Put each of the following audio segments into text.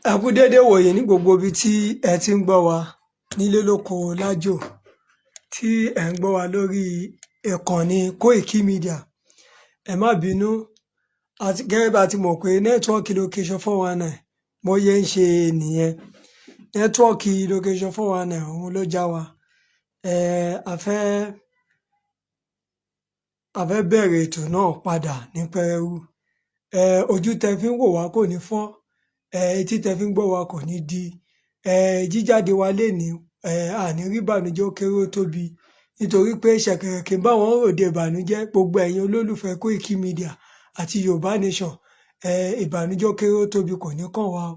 Ẹ kú déédé ìwòyí ní gbogbo ibi tí ẹ ti ń gbọ́ wa nílé lóko lájò tí ẹ̀ ń gbọ́ wa lórí ìkànnì Koiki Media. Ẹ má bínú, àti gẹ́gẹ́ bí a ti mọ̀ pé network location 419 bóyá ń ṣe nìyẹn. Network location 419 òun ló já wa. A fẹ́ bẹ̀rẹ̀ ètò náà padà ní pẹrẹwu. Ojú tẹ fi ń wò wá kò ní fọ́, etí tẹ fi ń gbọ́ wa kò ní di. Jíjáde wa lénìí, a ní rí ìbànújẹ́, ó kéré ó tóbi, nítorí pé ṣẹ̀kẹ̀rẹ̀ kì í bá wọn ròde ìbànújẹ́. Gbogbo ẹ̀yin olólùfẹ́ Koiki Media àti Yorùbá Nation, ìbànújẹ́ ó kéré ó tóbi kò ní kàn wá o.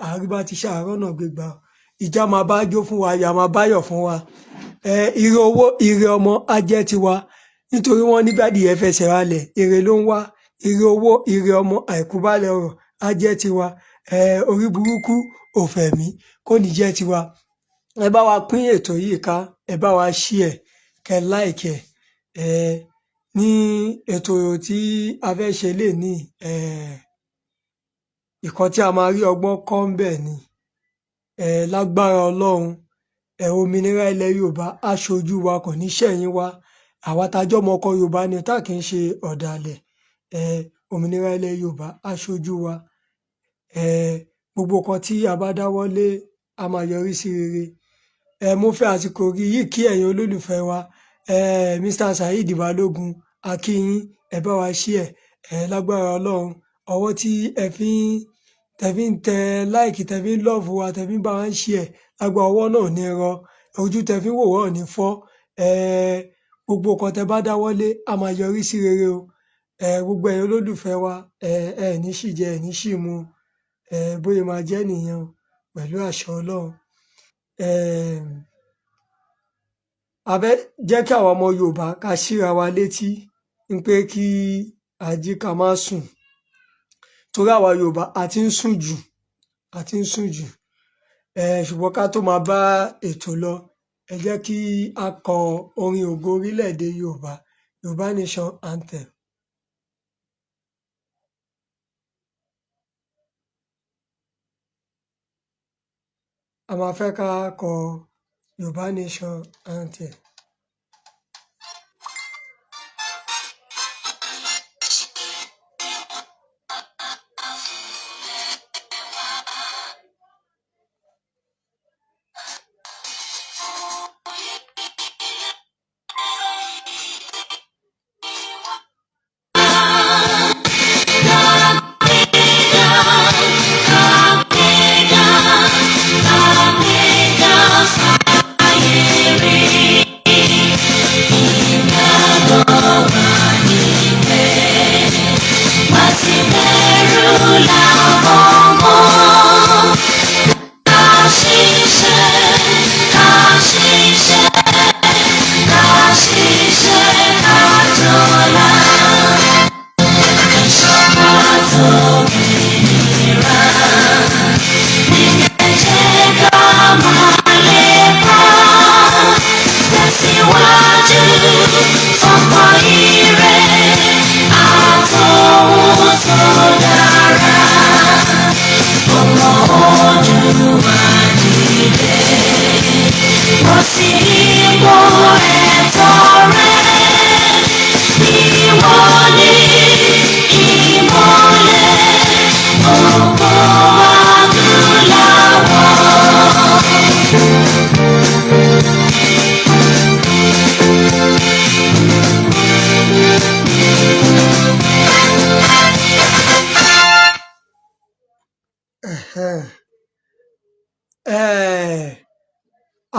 Àríbá ti ṣe àárọ̀ náà gbégbá o. Ìjà máa bá jó fún wa, ìyá máa báyọ̀ fún wa. Ire owó, ire ọmọ á jẹ́ tiwa, nítorí wọ́n ní bádìyẹ fẹsẹ̀ ralẹ̀, ire ló ń wá. Ire owó, ire ọmọ, àìkú balẹ̀ ọ̀rọ̀ á jẹ́ tiwa. Orí burúkú òfẹ̀mí kò ní jẹ́ tiwa. Ẹ bá wa pín ètò yìí ká, ẹ bá wa share, kẹ́ like ẹ. Ní ètò tí a fẹ́ ṣe lénìí, ìkan tí a máa rí ọgbọ́n kọ́ ńbẹ̀ ni. Lágbára Ọlọ́run, òmìnira ilẹ̀ Yorùbá á ṣojú wa, kò ní ṣẹ̀yìn wa. Àwa tá a jọ́mọ ọkọ Yorùbá ni tá kì í ṣe ọ̀dàlẹ̀. Òmìnira ilẹ̀ Yorùbá á ṣojú wa. Gbogbo nǹkan tí a bá dáwọ́ lé á máa yọrí sí rere. Mo fẹ́ àsìkò yìí kí ẹ̀yin olólùfẹ́ wa, Mr Saheed Balogun, a kí yín. Ẹ bá wa share ẹ. Lágbára Ọlọ́run, ọwọ́ tí ẹ fi ń tẹ fi ń tẹ like, tẹ fi ń love wa, tẹ fi ń bá wa ń share, lágbára, ọwọ́ náà ò ní rọ, ojú tẹ fi ń wò wá ò ní fọ́. Gbogbo nǹkan tẹ bá dáwọ́ lé á máa yọrí sí rere o. Gbogbo ẹ̀yin olólùfẹ́ wa, ẹ ní ṣì jẹ, ẹ ní ṣì mu. Bóyá máa jẹ́ nìyẹn o, pẹ̀lú àṣẹ Ọlọ́run. A fẹ́ jẹ́ kí àwọn ọmọ Yorùbá ká síra wa létí ń pé kí a jí, ká má sùn, torí àwa Yorùbá a ti ń sùn jù, a ti ń sùn jù. Ṣùgbọ́n ká tó máa bá ètò lọ, ẹ jẹ́ kí a kọ orin ògo orílẹ̀-èdè Yorùbá, Yorùbá Nation anthem. A máa fẹ́ ká kọ Yorùbá Nation anthem. Ẹ̀hẹ́n.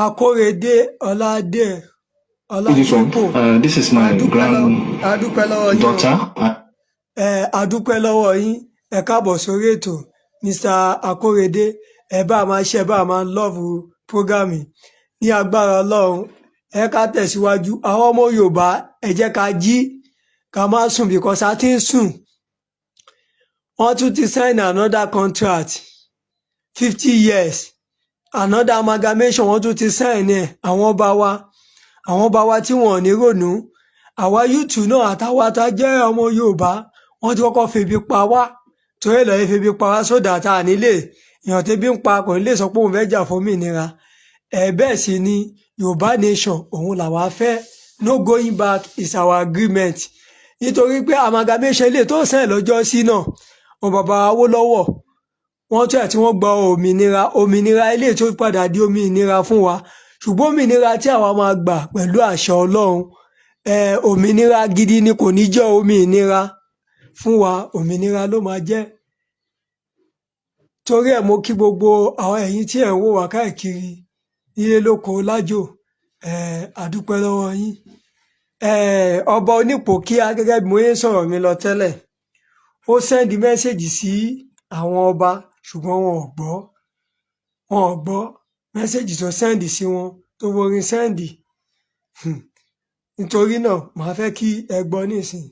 Akórèdé Ọládé This one. Ọládépò. This is my A dúpẹ́ lọ́wọ́, a dúpẹ́ lọ́wọ́ yín o. granddaughter. A dúpẹ́ lọ́wọ́ yín. Ẹ káàbọ̀ sórí ètò, Mr Akórèdé. Ẹ bá a máa ṣe, ẹ bá a máa love program ní agbára Ọlọ́run. Ẹ ká tẹ̀síwájú. Àwọn ọmọ Yorùbá, ẹ jẹ́ ká jí, ká má sùn, because a ti ń sùn. Wọ́n tún ti sign another contract, 50 years, another amalgamation. Wọ́n tún ti sign ẹ̀. Àwọn ọba wa, àwọn ọba wa tí wọn ò ní rònú àwa youth náà àtàwọn tá a jẹ́ ọmọ Yorùbá, wọ́n ti kọ́kọ́ febi pa wá. Torí ẹ̀ lọ́ọ́ fi pa wá sódà tá a nílé èèyàn tẹ́bí ń pa kò ní lè sọ pé òun fẹ́ jà fún òmìnira. Ẹ̀ bẹ́ẹ̀ sì ni Yorùbá nation òun làwa fẹ́. No going back is our agreement, nítorí pé amalgamation ilé tó sẹ́yìn lọ́jọ́ sí náà, wọn bàbá Awólọ́wọ̀ wọ́n tún ẹ̀ tí wọ́n gba òmìnira, òmìnira ilé tó padà di òmìnira fún wa. Ṣùgbọ́n òmìnira tí àwa máa gbà pẹ̀lú àṣẹ Ọlọ́run, òmìnira gidi ni, kò ní jẹ́ òmìnira fún wa, òmìnira ló máa jẹ́. Torí ẹ̀ mo kí gbogbo àwọn ẹ̀yin tí ẹ̀ ń wò wá káàkiri nílé lóko lájò, a dúpẹ́ lọ́wọ́ yín. Ọba Onípòkíà, gẹ́gẹ́ bí mo yẹn sọ̀rọ̀ mi lọ tẹ́lẹ̀, ó send message sí àwọn ọba, ṣùgbọ́n wọn ò gbọ́, wọn ò gbọ́ message tó send sí wọn, tó forin send. Nítorí náà, màá fẹ́ kí ẹ gbọ́ nísìnyí.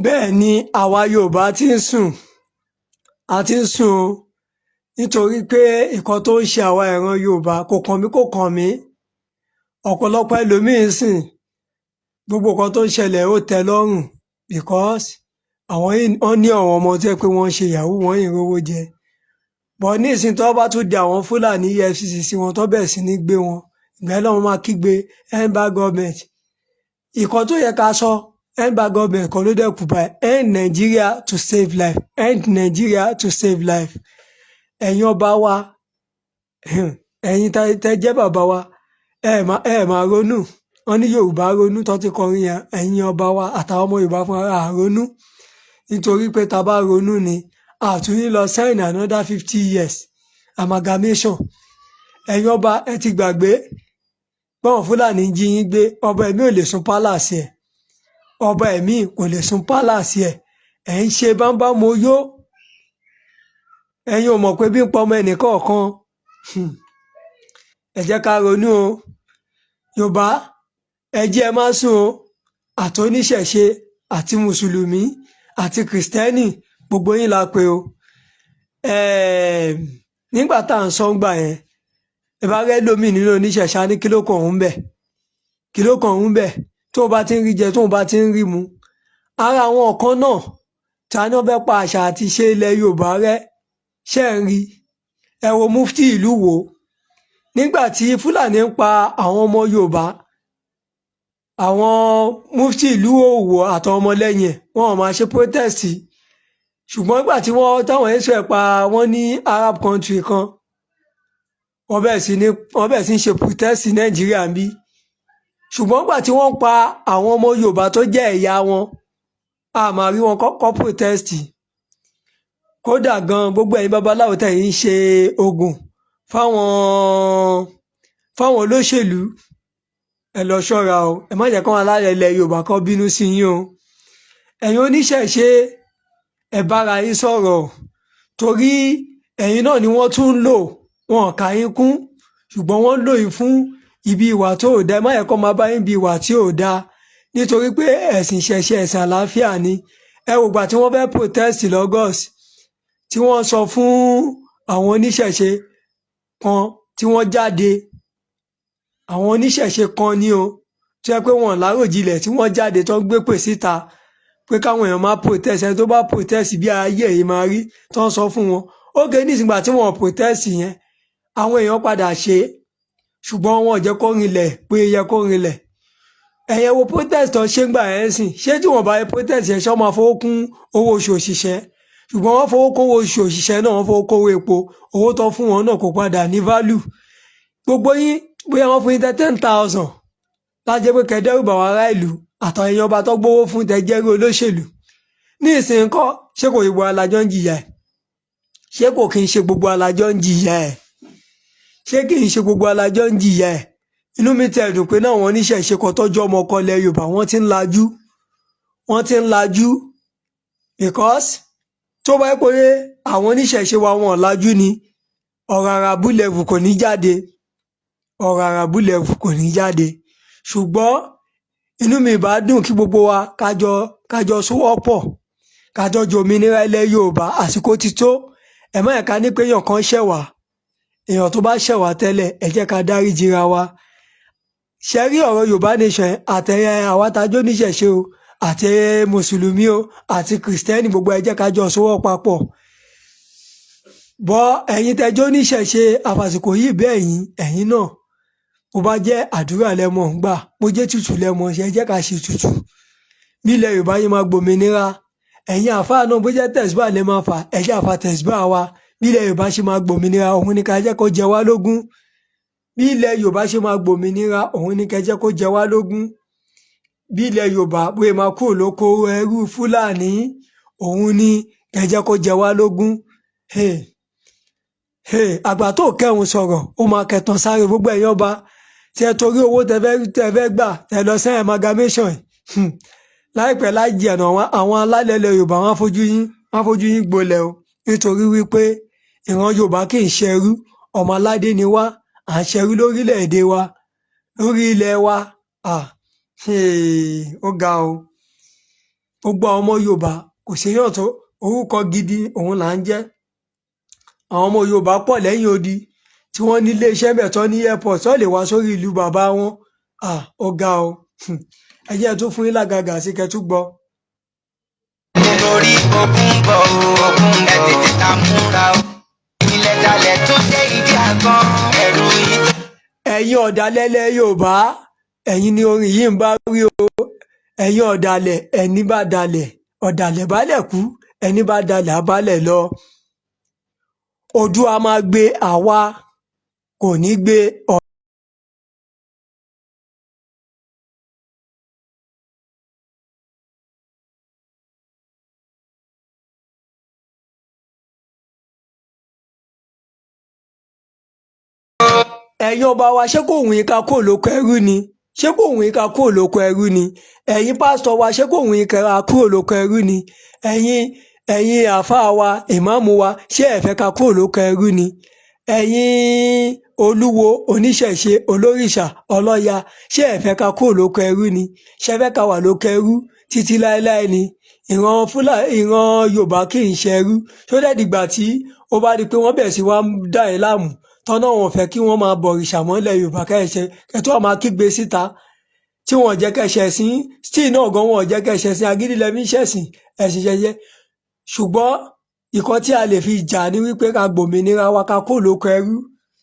Bẹ́ẹ̀ ni àwa Yorùbá ti ń sùn, a ti ń sùn o, nítorí pé nǹkan tó ń ṣe àwa ìran Yorùbá kò kàn mí, kò kàn mí. Ọ̀pọ̀lọpọ̀ ẹlòmíín sìn, gbogbo nǹkan tó ń ṣẹlẹ̀ ó tẹ́ lọ́rùn, because àwọn wọ́n ní àwọn ọmọ tó yẹ pé wọ́n ń ṣe yahoo, wọ́n yìí rówó jẹ bọ̀. Ní ìsìn tó bá tún di àwọn Fúlàní EFCC sí wọn, tó bẹ̀rẹ̀ sí ní gbé wọn, ìgbà yẹn lọ́wọ́ máa kígbe end bad government. Ìkan tó yẹ ká sọ, end bad government kan ló dẹ̀ kù báyìí: end Nigeria to save life, end Nigeria to save life. Ẹ̀yin ọba wa, ẹ̀yin tẹ́ jẹ́ bàbá wa, ẹ máa ronú. Wọ́n ní Yorùbá ronú tó ti kọrin yẹn. Ẹ̀yin ọba wa àtàwọn ọmọ Yorùbá fún ara ronú, nítorí pé tá a bá ronú ni àtúní lọ sign another 50 years amalgamation. Ẹ̀yin ọba, ẹ ti gbàgbé báwọn Fúlàní ń jí yín gbé. Ọba ẹ̀mí ò lè sun palace ẹ̀, ọba ẹ̀mí kò lè sun palace ẹ̀. Ẹ̀ ń ṣe bámbámo yó. Ẹ̀yin ò mọ̀ pé bí ń pa ọmọ ẹnì kọ̀ọ̀kan. Ẹ jẹ́ ká ronú o. Yorùbá, ẹ jẹ́ ẹ má sùn o. Àtoníṣẹ̀ṣe àti mùsùlùmí àti kìrìsìtẹ́nì, gbogbo yín la pè o. Nígbà tá à ń sọ ń gbà yẹn, ẹ bá rẹ́ lómi nínú oníṣẹ̀ṣe, á ní kí ló kàn òun bẹ̀, kí ló kàn òun bẹ̀, tó bá ti ń rí jẹ, tó bá ti ń rí mu. Ara àwọn kan náà ta ni wọ́n fẹ́ pa àṣà àti ìṣe ilẹ̀ Yorùbá rẹ́. Ṣe ń rí? Ẹ wo mufti ìlú wo nígbà tí Fúlàní ń pa àwọn ọmọ Yorùbá, àwọn mufti ìlú Òwò àtàwọn ọmọlẹ́yìn ẹ̀, wọn ò máa ṣe protest. Ṣùgbọ́n nígbà tí wọ́n táwọn Israel pa wọ́n ní Arab country kan, wọ́n bẹ̀rẹ̀ sí ní ṣe protest ní Nàìjíríà ń bí. Ṣùgbọ́n nígbà tí wọ́n pa àwọn ọmọ Yorùbá tó jẹ́ ẹ̀yà wọn, a máa rí wọn kọ́ protest. Kódà gan, gbogbo ẹ̀yin babaláwo tẹ̀ ń ṣe oògùn fáwọn olóṣèlú, ẹ lọ ṣọ́ra o. Ẹ má jẹ́ kán alálẹ̀ ilẹ̀ Yorùbá kó bínú sí yín o. Ẹ̀yin oníṣẹ̀ṣe, ẹ bára yín sọ̀rọ̀, torí Ẹ̀yin náà ni wọ́n tún ń lò, wọn ò kà yín kún, ṣùgbọ́n wọ́n ń lò yín fún ibi ìwà tó ò dáa. Ẹ má yẹ kó máa bá yín bí ìwà tí ò dáa, nítorí pé ẹ̀sìn ìṣẹ̀ṣe ẹ̀sìn àlàáfíà ni. Ẹ wò gbà tí wọ́n fẹ́ protest l'August, tí wọ́n sọ fún àwọn oníṣẹ̀ṣe kan tí wọ́n jáde, àwọn oníṣẹ̀ṣe kan ní o, tó yẹ pé wọn láròjinlẹ̀, tí wọ́n jáde tó ń gbé pè síta pé káwọn èèyàn máa protest, ẹni tó bá protest bí ayé yìí máa rí, tó ń sọ fún wọn. Ó gé nísìngbà tí wọ́n protest yẹn, àwọn èèyàn padà ṣe é, ṣùgbọ́n wọn ò jẹ́ kó rinlẹ̀ pé yẹ kó rinlẹ̀. Ẹ̀yẹ wo protest tó ṣe ń gbà yẹn sìn, ṣé tí wọ́n bá yẹ protest yẹn, ṣé wọ́n máa fowó kún owó oṣù òṣìṣẹ́? Ṣùgbọ́n wọ́n fowó kún owó oṣù òṣìṣẹ́ náà, wọ́n fowó kún owó epo, owó tó fún wọn náà kò padà ní value. Gbogbo yín, bóyá wọ́n fún yín 10,000 láti jẹ́ pé kẹ́dẹ́rù bá wa ará ìlú àtàwọn èèyàn ọba tó gbowó fún tẹ jẹ́rú olóṣèlú ní ìsìn kọ́, ṣé kò gbogbo alájọ ń jìyà ẹ̀? Ṣé kò kí n ṣe gbogbo alájọ ń jìyà ẹ̀? Ṣé kì í ṣe gbogbo alájọ ń jìyà ẹ̀? Inú mi tẹ̀ dùn pé náà wọn oníṣẹ̀ṣe kan tọ́jú ọmọ ọkọ ilẹ̀ Yorùbá, wọ́n ti ń lajú, wọ́n ti ń lajú, because tó bá yẹ pé àwọn oníṣẹ̀ṣe wa wọn ò lajú ni, ọ̀rọ̀ àràbù level kò ní jáde, ọ̀rọ̀ àràbù level kò ní jáde. Ṣùgbọ́n inú mi ìbá dùn kí gbogbo wa kájọ sowọ́pọ̀, kájọ jòmìnira ilẹ̀ Yorùbá. Àsìkò ti tó. Ẹ má ẹ̀ka ní pé èèyàn kan ṣẹ̀ wá, èèyàn tó bá ṣẹ̀ wá tẹ́lẹ̀, ẹ jẹ́ ká dáríjìra wa. Ṣe rí ọ̀rọ̀ Yorùbá nation àtẹ̀yẹ, àwa tájọ́ oníṣẹ̀ṣe o, àti mùsùlùmí o, àti kìrìsìtẹ́nì, gbogbo ẹ jẹ́ ká jọ sowọ́ papọ̀. Bọ́ ẹ̀yin tẹjọ́ oníṣẹ̀ṣe, àfàsìkò yìí bẹ́ẹ̀ yín, ẹ̀yin náà, bó bá jẹ́ àdúrà lẹ́mọ̀ ń gbà, bó jẹ́ tutù lẹ́mọ̀ ṣe, ẹ jẹ́ ká ṣe tutù bí ilẹ̀ Yorùbá yìí máa gbòmìnira. Ẹ̀yin àfáà náà, bó jẹ́ tẹ̀síbà lẹ́ máa fà, ẹ jẹ́ àfà tẹ̀síbà wa. Bí ilẹ̀ Yorùbá ṣe máa gbòmìnira, òun ni ká jẹ́ kó jẹ wá lógún. Bí ilẹ̀ Yorùbá ṣe máa gbòmìnira, òun ni ká jẹ́ kó jẹ wá lógún. Bí ilẹ̀ Yorùbá bóyá máa kúrò lóko ẹrú Fúlàní, òun ni ká jẹ́ kó jẹ wá lógún. Hey, hey, àgbà tó kẹrùn sọ̀rọ̀, ó máa kẹtàn sáré. Gbogbo ẹ̀yin ọba tí ẹ torí owó tẹ fẹ́ gbà tẹ lọ sí amalgamation, láìpẹ́ láì jìnnà, àwọn alálẹ̀ ilẹ̀ Yorùbá wọ́n á fojú yín gbolẹ̀ o, nítorí wípé ìran Yorùbá kì í ṣẹrú, ọmọ aládé ni wá, à ń ṣẹrú lórílẹ̀‐èdè wa, lórí ilẹ̀ wa. Ó ga o. Gbogbo àwọn ọmọ Yorùbá, kò séyàn tó orúkọ gidi òun là ń jẹ́. Àwọn ọmọ Yorùbá pọ̀ lẹ́yìn odi tí wọ́n ní iléeṣẹ́ mẹ́tọ́ ní airport tó lè wá sórí ìlú bàbá wọn. Ó ga o. Ẹ jẹ́ tún fún yín lágàgà sí kẹ́ tún gbọ́. Nítorí ogun bọ̀ o, ogun ẹ tètè ta múra o. Ilẹ̀ dalẹ̀ tó dé ìdí àgbọn ẹ̀rù yìí. Ẹ̀yin ọ̀dàlẹ̀ ilẹ̀ Yorùbá, ẹ̀yin ni orin yìí ń bá wí o. Ẹ̀yin ọ̀dàlẹ̀, ẹni bá dalẹ̀, ọ̀dàlẹ̀ balẹ̀ kú, ẹni bá dalẹ̀ á balẹ̀ lọ. Oòduà máa gbé àwa kò ní gbé. Ẹ̀yin ọba wa, ṣé kò wùn yín ká kúrò lóko ẹrú ni? Ṣé kò wùn yín ká kúrò lóko ẹrú ni? Ẹ̀yin pásítọ̀ wa, ṣé kò wùn yín ká kúrò lóko ẹrú ni? Ẹ̀yin àáfàá wa, ìmáàmù wa, ṣé ẹ fẹ́ ká kúrò lóko ẹrú ni? Ẹ̀yin olúwo, oníṣẹ̀ṣe, olórìṣà, ọlọ́ya, ṣé ẹ fẹ́ ká kúrò lóko ẹrú ni? Ṣé ẹ fẹ́ ká wà lóko ẹrú títí láéláé ni? Ìran Fúlàní, ìran Yorùbá kì í ṣẹrú. Ṣó dẹ̀ dìgbà tí ó bá di pé wọ́n bẹ̀rẹ̀ sí wá ń dà yín láàmú, tọ́nà wọn fẹ́ kí wọ́n máa bọ̀rìṣà mọ́lẹ̀ Yorùbá, kẹ́ẹ̀ṣẹ̀ kẹ́tọ́ máa kígbe síta tí wọ́n jẹ́ kẹ́ṣẹ̀ sí still náà gan, wọ́n jẹ́ kẹ́ṣẹ̀ sí agídí lẹ́mí ṣẹ̀sìn ẹ̀sìn ṣẹ̀ṣẹ̀. Ṣùgbọ́n ìkan tí a lè fi jà ní wípé ká gbòmìnira wa, ká kó lóko ẹrú.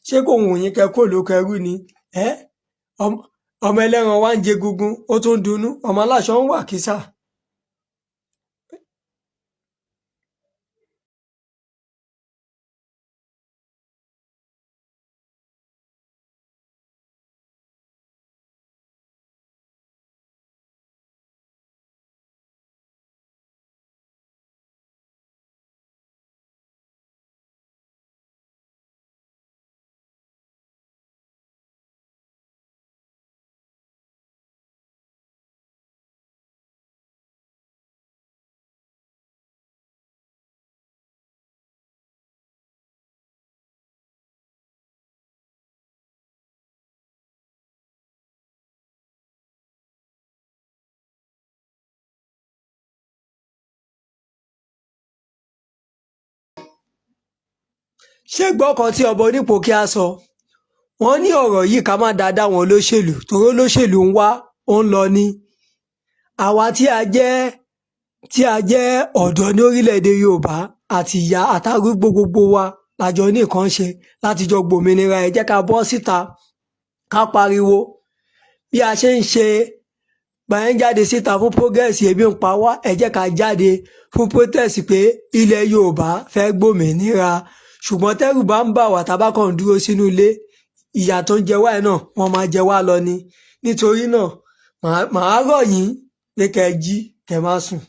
Ṣé kò wùn yín kẹ́ kó lóko ẹrú ni? Ẹ́ ọmọ ẹlẹ́ran wa ń jẹ egungun, ó tún ń dunnú, ọmọ aláṣọ ń wà kísà. Ṣé gbọ́ kan tí ọba Onípòkíà sọ? Wọ́n ní ọ̀rọ̀ yìí, ká má dáadáa wọn olóṣèlú, torí olóṣèlú ń wá, ó ń lọ ní. Àwa tí a jẹ́ ọ̀dọ́ ní orílẹ̀-èdè Yorùbá, àti ìyá àtàrúgbó, gbogbo wa lájọ ní nǹkan ṣe láti jọ gbòmìnira. Ẹ jẹ́ ká bọ́ síta, ká pariwo bí a ṣe ń ṣe gbàyẹn, jáde síta fún progress. Ebi ń pa wá. Ẹ jẹ́ ká jáde fún protest pé ilẹ̀ Yorùbá fẹ́ gbòmìnira. Ṣùgbọ́n tẹ́rù bá ń bà wá, tá bá kàn dúró sínú ilé, ìyà tó ń jẹ wá náà, wọ́n máa jẹ wá lọ ni. Nítorí náà, màá rọ̀ yín pé kẹ́ ẹ jí, kẹ́ ẹ má sùn.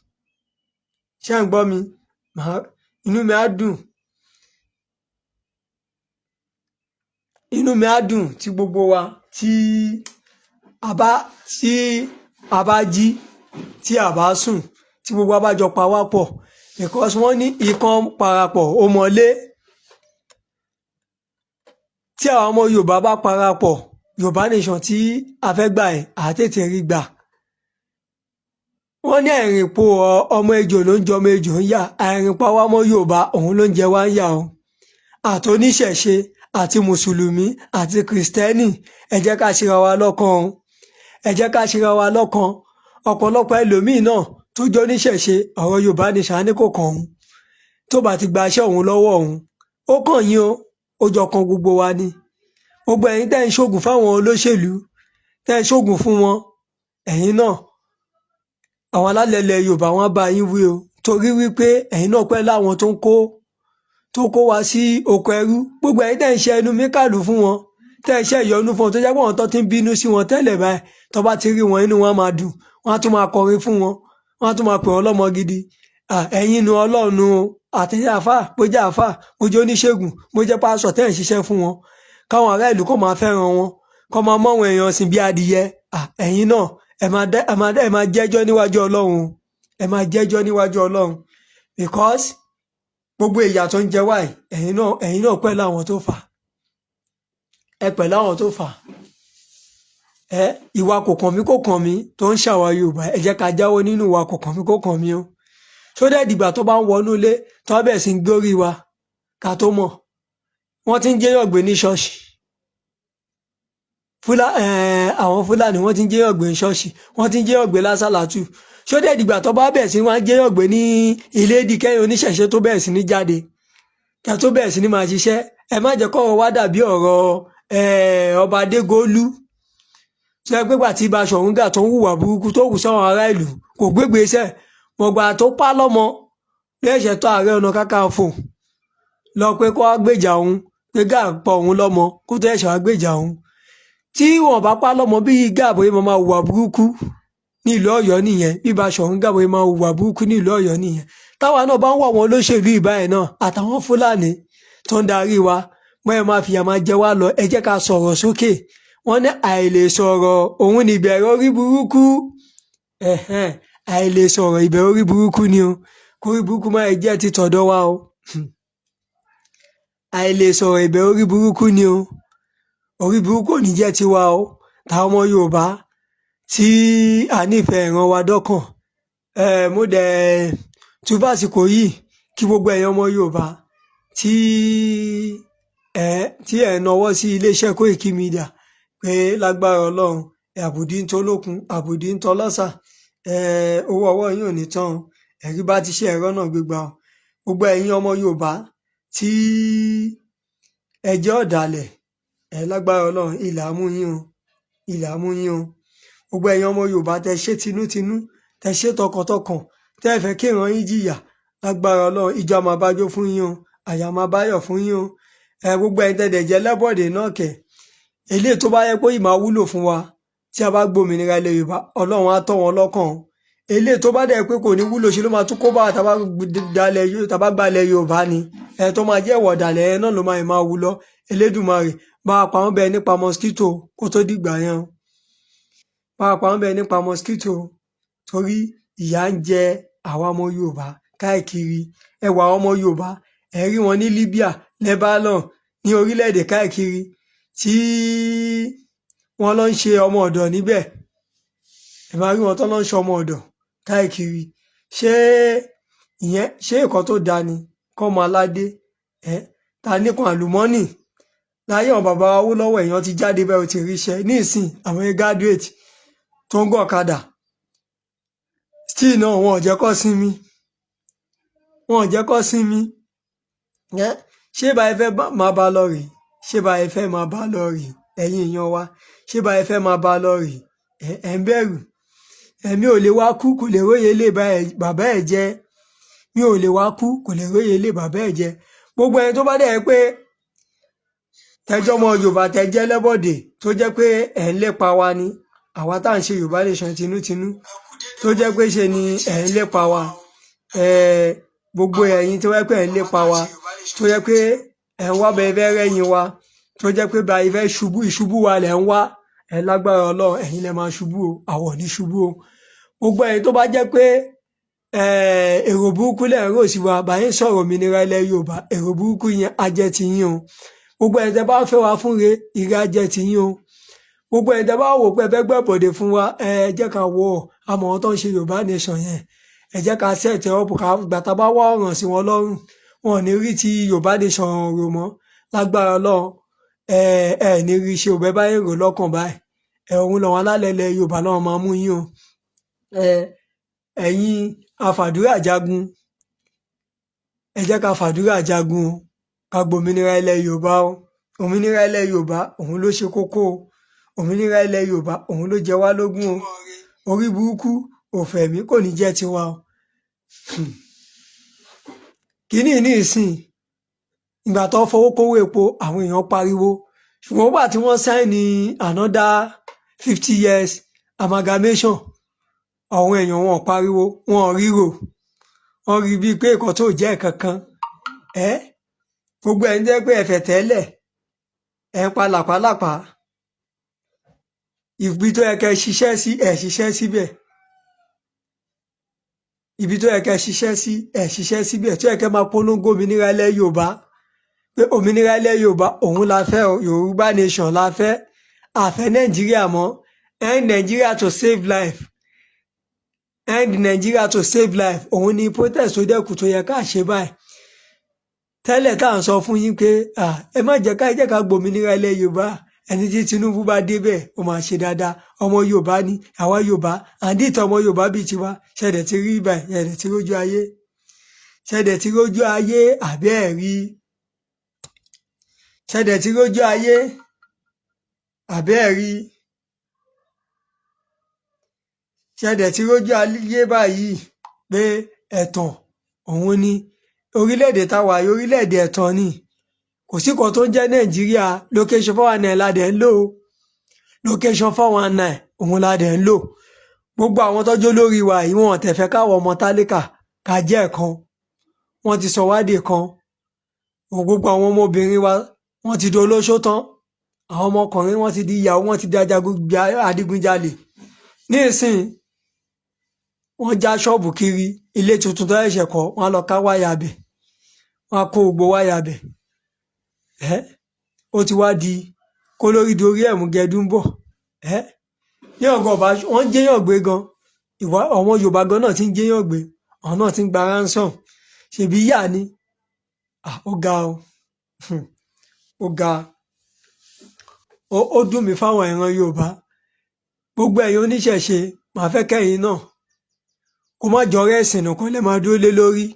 Ṣé ń gbọ́ mi? Inú mi á dùn, inú mi á dùn tí gbogbo wa tí a bá jí, tí a bá sùn, tí gbogbo wa bá jọ pa wá pọ̀, because wọ́n ní ikán parapọ̀ ó mọlé. Tí àwọn ọmọ Yorùbá bá parapọ̀, Yorùbá nation tí a fẹ́ gbà ẹ̀ à tètè rí gbà. Wọ́n ní àìrìnpọ̀ ọmọ ejò ló ń jẹ ọmọ ejò ń yà. Àìrìnpọ̀ àwa ọmọ Yorùbá, òun ló ń jẹ wá ń yà o. Àtoníṣẹ̀ṣe àti mùsùlùmí àti kìrìsìtẹ́nì, ẹ jẹ́ ká ṣera wa lọ́kan o. Ẹ jẹ́ ká ṣera wa lọ́kan. Ọ̀pọ̀lọpọ̀ ẹlòmíín náà tó jẹ́ oníṣẹ̀ṣe, ọ̀rọ̀ Yorùbá nation á ní kò kàn òun, tó bá ti gba iṣẹ́ òun lọ́wọ́ òun. Ó kàn yín o, ó jọ kan gbogbo wa ni. Gbogbo ẹ̀yin tẹ́ ń ṣoògùn fáwọn olóṣèlú, tẹ́ ń ṣoògùn fún wọn, ẹ̀yin náà, àwọn alálẹ̀ ilẹ̀ Yorùbá, wọn bá yín wí o, torí wípé ẹ̀yin náà pẹ́ láwọn tó kó wa sí oko ẹrú. Gbogbo ẹ̀yin tẹ́ ń ṣe ẹnu míkàlù fún wọn, tẹ́ ń ṣe ìyọnu fún wọn, tó jẹ́ pé àwọn tó ti ń bínú sí wọn tẹ́lẹ̀ báyìí, tó bá ti rí wọn, inú wọn máa dùn, wọn á tún máa kọrin fún wọn, wọn á tún máa pè wọn lọ́mọ gidi. Ẹ̀yin nu Ọlọ́run o. Àtẹ̀yìn àfà, bó jẹ́ àfà, bó jẹ́ oníṣègùn, bó jẹ́ pásọ̀, tẹ́ ń ṣiṣẹ́ fún wọn káwọn ará ìlú kó máa fẹ́ràn wọn, kó máa mọ́ àwọn èèyàn sìn bí adìyẹ, ẹ̀yin náà, ẹ máa jẹ́jọ́ níwájú Ọlọ́run. Ẹ máa jẹ́jọ́ níwájú Ọlọ́run, because gbogbo ìyà tó ń jẹ wá yìí, ẹ̀yin náà pẹ̀lú àwọn tó fà ẹ, pẹ̀lú àwọn tó fà ẹ. Ìwà kò kàn mí, kò kàn mí tó ń ṣàwa Yorùbá, ẹ jẹ́ ká jáwọ́ nínú ìwà kò kàn mí, kò kàn mí o. Sódẹ̀ dìgbà tó bá ń wọnú ilé, tó bá bẹ̀rẹ̀ sí ń gbórí wa, ká tó mọ̀? Wọ́n ti ń jẹ́yàn gbé ní ṣọ́ọ̀ṣì. Àwọn Fúlàní, wọ́n ti ń jẹ́yàn gbé ní ṣọ́ọ̀ṣì, wọ́n ti ń jẹ́yàn gbé lásàlátù. Sódẹ̀ dìgbà tó bá bẹ̀rẹ̀ sí wọ́n jẹ́yàn gbé ní ilé ìdíkẹ́yìn oníṣẹ̀ṣe tó bẹ̀rẹ̀ sí ní jáde, kí a tó bẹ̀rẹ̀ sí ní máa ṣiṣẹ́? Ẹ má jẹ́ kọ́rọ̀ wá dàbí ọ̀rọ̀ ọba Adégolú tó yẹ pé gbà tí Baṣọ̀run Gáà tó ń hùwà burúkú tó hù sáwọn ará ìlú, kò gbégbé iṣẹ́ mọ̀gbà tó pa lọ́mọ lẹ́sẹ̀ tó Ààrẹ Ọ̀nà Kakanfò lọ pé kó wá gbèjà òun, pé Gáà pa òun lọ́mọ, kó tó ẹ̀ṣẹ̀ wá gbèjà òun. Tí wọn bá pa lọ́mọ, bí Gáà bóyá máa hùwà burúkú ní ìlú Ọ̀yọ́ nìyẹn, bí Baṣọ̀run Gáà bóyá máa hùwà burúkú ní ìlú Ọ̀yọ́ nìyẹn. Táwa náà bá ń wà wọn olóṣèlú ìbáyẹn náà àtàwọn Fúlàní tó ń darí wa, bóyá máa fìyà máa jẹ wá lọ. Ẹ jẹ́ ká sọ̀rọ̀ sókè. Wọ́n ní àìlè sọ̀rọ̀, òun ní ìbẹ̀rẹ̀ orí burúkú. Àìlè sọ̀rọ̀, ìbẹ̀rẹ̀ orí burúkú ni o. Kórí burúkú máa jẹ́ ti tọ̀dọ̀ wa o. Àìlè sọ̀rọ̀, ìbẹ̀rẹ̀ orí burúkú ni o. Orí burúkú ò ní jẹ́ tiwa o, táwọn ọmọ Yorùbá tí a nífẹ̀ẹ́ ìran wa dọ́kàn. Mo dẹ̀ tún fàsìkò yìí kí gbogbo ẹ̀yin ọmọ Yorùbá tí ẹ nawọ́ sí iléeṣẹ́ Koiki Media pé lágbára Ọlọ́run, àbùdí ń tolókun, àbùdí ń tọlọ́sà, owó ọwọ́ yín ò ní tán o. Ẹ̀rí bá ti ṣe ẹ̀rọ náà gbégbá o. Gbogbo ẹ̀yin ọmọ Yorùbá tí ẹ jẹ́ ọ̀dàlẹ̀ ẹ, lágbára Ọlọ́run, ilẹ̀ á mú yín o, ilẹ̀ á mú yín o. Gbogbo ẹ̀yin ọmọ Yorùbá tẹ ṣe tinútinú, tẹ ṣe tọkàntọkàn, tẹ fẹ́ kí ìran yín jìyà, lágbára Ọlọ́run, ìjọ máa bájó fún yín o, àyà máa báyọ̀ fún yín o. Ẹ gbogbo ẹ̀yin tẹ̀dẹ̀ jẹ́ lẹ́bọ̀dé náà kẹ̀, eléyìí tó bá yẹ pé ìmáa wúlò fún wa tí a bá gbòmìnira ilẹ̀ Yorùbá, Ọlọ́run á tọ́ wọn lọ́kàn o. Eléyìí tó bá dẹ̀ pé kò ní wúlò, ṣe ló máa tún kó bá tá bá gbalẹ̀ Yorùbá ni, ẹ tó máa jẹ́ ìwọ̀ ọ̀dàlẹ̀ ẹ náà ló máa máa wú lọ. Elédùmarè bá a pa wọ́n bẹ́ẹ̀ nípa mosquito kó tó dìgbà yẹn o. Bá a pa wọ́n bẹ́ẹ̀ nípa mosquito, torí ìyà ń jẹ àwa ọmọ Yorùbá káàkiri. Ẹ wà àwọn ọmọ Yorùbá, ẹ rí wọn ní Libya, Lebanon, ní orílẹ̀-èdè káàkiri tí wọ́n lọ ń ṣe ọmọ ọ̀dọ̀ níbẹ̀. Ẹ máa rí wọn tó lọ ń ṣe ọmọ ọ̀dọ̀ káàkiri. Ṣé ìyẹn, ṣé nǹkan tó dáa ni kọ́mọ aládé ẹ Ta nìkan àlùmọ́nì láyé àwọn bàbá Awólọ́wọ̀, èèyàn ti jáde bẹ́ẹ̀, ó ti ríṣẹ́. Ní ìsìn, àwọn graduate tó ń gọ̀ ọ̀kadà still náà, wọn ò jẹ́ kó sinmi, wọn ò jẹ́ kó sinmi. Ṣé báyìí fẹ́ máa bá lọ rèé? Ṣé báyìí fẹ́ máa bá lọ rèé, ẹ̀yin èèyàn wa? Ṣé báyìí fẹ́ máa bá lọ rèé? Ẹ̀ ń bẹ̀rù ẹ̀mí ò lè wá kú, kò lè róye lé bàbá ẹ̀ jẹ́. Mi ò lè wá kú, kò lè róye lé bàbá ẹ̀ jẹ́. Gbogbo ẹni tó bá dẹ̀ pé tẹjọ́ ọmọ Yorùbá, tẹ jẹ́ lẹ́bọ̀dẹ̀, tó jẹ́ pé ẹ̀ ń lépa wa ni, àwa tá à ń ṣe Yorùbá Nation tinútinú, tó jẹ́ pé ṣe ni ẹ̀ ń lépa wa, gbogbo ẹ̀yin tó jẹ́ pé ẹ̀ ń lépa wa, tó jẹ́ pé ẹ̀ ń wá bẹ́ẹ̀ fẹ́ rẹ́yìn wa, tó jẹ́ pé báyìí fẹ́ ṣubú, ìṣubú wa lẹ̀ ń wá, ẹ̀ lágbára Ọlọ́run, ẹ̀yin lẹ máa ṣubú o, àwọn ò ní ṣubú o. Gbogbo ẹ̀yin tó bá jẹ́ pé èrò burúkú lẹ̀ ń rò sí wa báyìí ń sọ̀rọ̀ òmìnira ilẹ̀ Yorùbá, èrò burúkú yẹn á jẹ́ ti yín o. Gbogbo ẹ̀yin tẹ́ bá fẹ́ wa fún re, ire á jẹ́ ti yín o. Gbogbo ẹ̀yin tẹ́ bá wò pé ẹ fẹ́ gbẹ̀bọ̀dẹ̀ fún wa, ẹ jẹ́ ká wọ̀ àmọ́ wọn tó ń ṣe Yorùbá Nation yẹn, ẹ jẹ́ ká set up, ká gbà tá a bá wá ọ̀ràn sí wọn lọ́rùn, wọn ò ní rí ti Yorùbá Nation rò mọ́. Lágbára Ọlọ́run, ẹ ẹ ní rí ṣe òbẹ́ báyìí rò lọ́kàn báyìí. Ẹ òun lọ́wọ́ alálẹ̀ ilẹ̀ Yorùbá náà máa mú yín o. Ẹ ẹ̀yin afàdúrà jagun, ẹ jẹ́ ká fàdúrà jagun o, ká gbòmìnira ilẹ̀ Yorùbá o. Òmìnira ilẹ̀ Yorùbá, òun ló ṣe kókó o. Òmìnira ilẹ̀ Yorùbá, òun ló jẹ wá lógún o. Orí burúkú òfẹ̀mí kò ní jẹ́ tiwa o. Kínní ní ìsìn, ìgbà tó fowó kówó epo, àwọn èèyàn pariwo, ṣùgbọ́n nígbà tí wọ́n sign another 50 years amalgamation, àwọn èèyàn wọn ò pariwo, wọn ò ríro, wọn rí bíi pé nǹkan tó jẹ́ kankan. Ẹ gbogbo ẹ̀ ń jẹ́ pé ẹ̀fẹ̀ tẹ́lẹ̀ ẹ̀ ń pa làpálàpá, ibi tó yẹ kẹ́ ṣiṣẹ́ sí, ẹ̀ ṣiṣẹ́ síbẹ̀. Ibi tó yẹ kẹ́ ṣiṣẹ́ sí, ẹ̀ ṣiṣẹ́ síbẹ̀. Tó yẹ kẹ́ máa polongo òmìnira ilẹ̀ Yorùbá, pé òmìnira ilẹ̀ Yorùbá òun la fẹ́ o, Yorùbá Nation la fẹ́, àfẹ́ Nàìjíríà mọ́, end Nigeria to save life, end Nigeria to save life, òun ni protest tó dẹ́kun tó yẹ ká ṣe báyìí. Tẹ́lẹ̀ tá à ń sọ fún yín pé ẹ má jẹ́ ká, ẹ jẹ́ ká gbòmìnira ilẹ̀ Yorùbá, ẹni tí Tinubu bá débẹ̀, ó máa ṣe dáadáa, ọmọ Yorùbá ni àwa Yorùbá, àǹdí ìtàn ọmọ Yorùbá bíi tiwa. Ṣẹ̀dẹ̀ ti rí báyìí? Ṣẹ̀dẹ̀ ti rójú ayé? Ṣẹ̀dẹ̀ ti rójú ayé àbẹ́ ẹ̀ rí? Ṣẹ̀dẹ̀ ti rójú ayé àbẹ́ ẹ̀ rí? Ṣẹ̀dẹ̀ ti rójú ayé báyìí pé ẹ̀tàn òun ni orílẹ̀-èdè táwa yìí, orílẹ̀-èdè ẹ̀tàn ni. Kò sí kan tó ń jẹ́ Nàìjíríà. Location 419 la dẹ̀ ń lò ó. Location 419 òun la dẹ̀ ń lò. Gbogbo àwọn tọ́jú olórí wa yìí, wọn ò tẹ̀ fẹ́ káwọn ọmọ tálíkà ká jẹ́ ẹ̀kan, wọ́n ti sọ wádìí kan. Gbogbo àwọn ọmọbìnrin wa, wọ́n ti di olóṣó tán. Àwọn ọmọkùnrin, wọ́n ti di ìyàwó, wọ́n ti di adigunjalè. Ní ìsìn, wọ́n já ṣọ́ọ̀bù kiri, ilé tuntun tó ṣẹ̀ṣẹ̀ kọ́, wọ́n á lọ ká wáyà bẹ̀, wọ́n á kó gbogbo wáyà bẹ̀. Ẹ́ ó ti wá di kó lórí dorí ẹ̀mú gẹdú ń bọ̀. Ẹ́ ní ọ̀gá ọba, wọ́n ń jẹ́yàn gbé gan. Ìwà àwọn Yorùbá gan náà ti ń jẹ́yàn gbé, àwọn náà ti ń gba ransom, ṣèbí yà ni. Ó ga o, ó ga, ó dùn mí fáwọn ìran Yorùbá. Gbogbo ẹ̀yin oníṣẹ̀ṣe, màá fẹ́ kẹ́yìn náà kó má jọrọ ẹ̀sìn nìkan lè máa dúró lé lórí.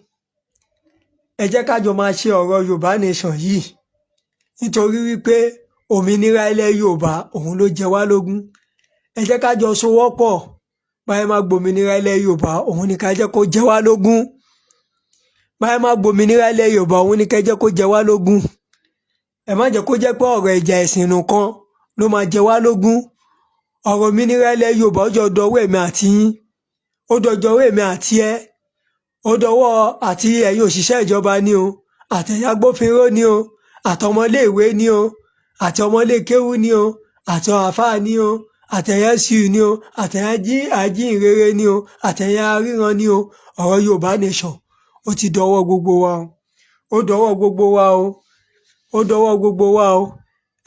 Ẹ jẹ́ ká jọ máa ṣe ọ̀rọ̀ Yorùbá Nation yìí, nítorí wípé òmìnira ilẹ̀ Yorùbá òun ló jẹ wá lógún. Ẹ jẹ́ ká jọ sowọ́pọ̀ báyìí máa gbòmìnira ilẹ̀ Yorùbá, òun ni ká jẹ́ kó jẹ wá lógún. Báyìí máa gbòmìnira ilẹ̀ Yorùbá, òun ni ká jẹ́ kó jẹ wá lógún. Ẹ má jẹ́ kó jẹ́ pé ọ̀rọ̀ ìjà ẹ̀sìn nìkan ló máa jẹ wá lógún. Ọ̀rọ̀ òmìnira ilẹ̀ Yorùbá, ó jọ dọwọ́ èmi àti yín, ó dọjọ́ èmi àti ẹ, ó dọwọ́ àti ẹ̀yin òṣìṣẹ́ ìjọba ni o, àtẹ̀yìn agbófinró ni o, àtọmọléèwé ni o, àti ọmọlékéwú ni o, àti àáfàá ni o, àtẹ̀yìn SU ni o, àtẹ̀yìn ajíhìnrere ni o, àtẹ̀yìn aríran ni o. Ọ̀rọ̀ Yorùbá Nation, ó ti dọwọ́ gbogbo wa o, ó dọwọ́ gbogbo wa o, ó dọwọ́ gbogbo wa o.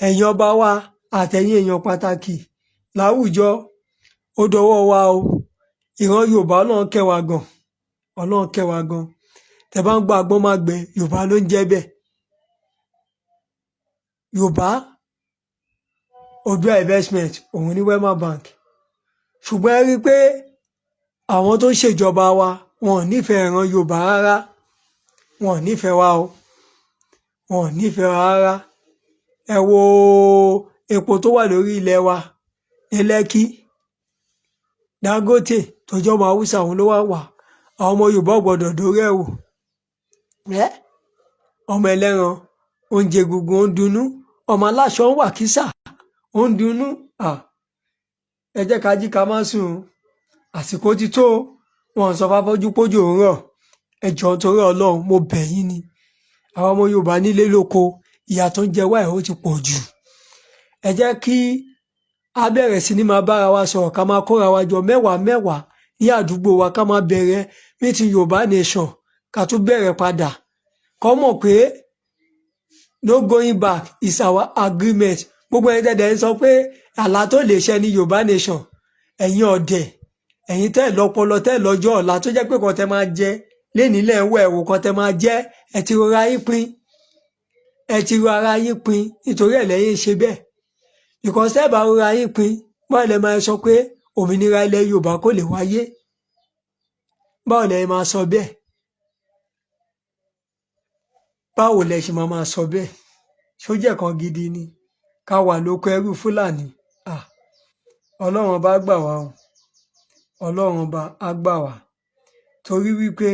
Ẹ̀yin ọba wa àtẹ̀yìn èèyàn pàtàkì láwùjọ, ó dọwọ́ wa o. Ìran Yorùbá, Ọlọ́run kẹ́ wa gan, Ọlọ́run kẹ́ wa gan. Tẹ́ bá ń gbọ́ agbọ́n má gbẹ, Yorùbá ló ń jẹ́ bẹ́ẹ̀. Yorùbá Oòduà Investment òun ní Wema Bank. Ṣùgbọ́n ẹ rí i pé àwọn tó ń ṣèjọba wa, wọn ò nífẹ̀ẹ́ ìran Yorùbá rárá. Wọn ò nífẹ̀ẹ́ wa o, wọn ò nífẹ̀ẹ́ wa rárá. Ẹ wo epo tó wà lórí ilẹ̀ wa ní Lẹ́kí. Dangote tó jẹ́ ọmọ Haúsá, òun ló wà wà. Àwọn ọmọ Yorùbá ò gbọdọ̀ dórí ẹ̀ wò. Ẹ́ ọmọ ẹlẹ́ran oúnjẹ egungun ó ń dunnú, ọmọ aláṣọ ń wà kísà ó ń dunnú. Ẹ jẹ́ ká jí ká má sùn o. Àsìkò ti tó o. Wọn sọ fáfọ́jú pójò ń rọ̀. Ẹ jọ̀ọ́, torí Ọlọ́run, mo bẹ̀ yín ni. Àwọn ọmọ Yorùbá nílé lóko, ìyà tó ń jẹ wá ẹ̀ ó ti pọ̀ jù. Ẹ jẹ́ kí a bẹ̀rẹ̀ sí ní máa bára wa sọ̀rọ̀, ká máa kóra wa jọ mẹ́wàá mẹ́wàá ní àdúgbò wa, ká máa bẹ̀rẹ̀ meeting Yorùbá Nation, ká tún bẹ̀rẹ̀ padà, kọ́ mọ̀ pé no going back is our agreement. Gbogbo ẹni tẹ́lẹ̀ ń sọ pé àlá tó lè ṣẹ ní Yorùbá Nation, ẹ̀yin ọ̀dẹ̀, ẹ̀yin tẹ́ lọ́pọlọ, tẹ́ lọ́jọ́ ọ̀la, tó jẹ́ pé kan tẹ́ máa jẹ lẹ́ni lẹ́ ń wọ ẹ̀wò kan tẹ́ máa jẹ́, ẹ ti rọra yín pin, ẹ ti rọ ara yín pin. Nítorí ẹ̀ lẹ́yìn ṣe bẹ́ẹ̀, because tẹ́ bá rọra yín pin, báwo lẹ máa sọ pé òmìnira ilẹ̀ Yorùbá kò lè wáyé? Báwo lẹ máa sọ bẹ́ẹ̀? Báwo lẹ ṣe máa máa sọ bẹ́ẹ̀? Ṣó jẹ́ kan gidi ni ká wà lóko ẹrú Fúlàní? Ah, Ọlọ́run Ọba gbà wá o, Ọlọ́run Ọba á gbà wá, torí wípé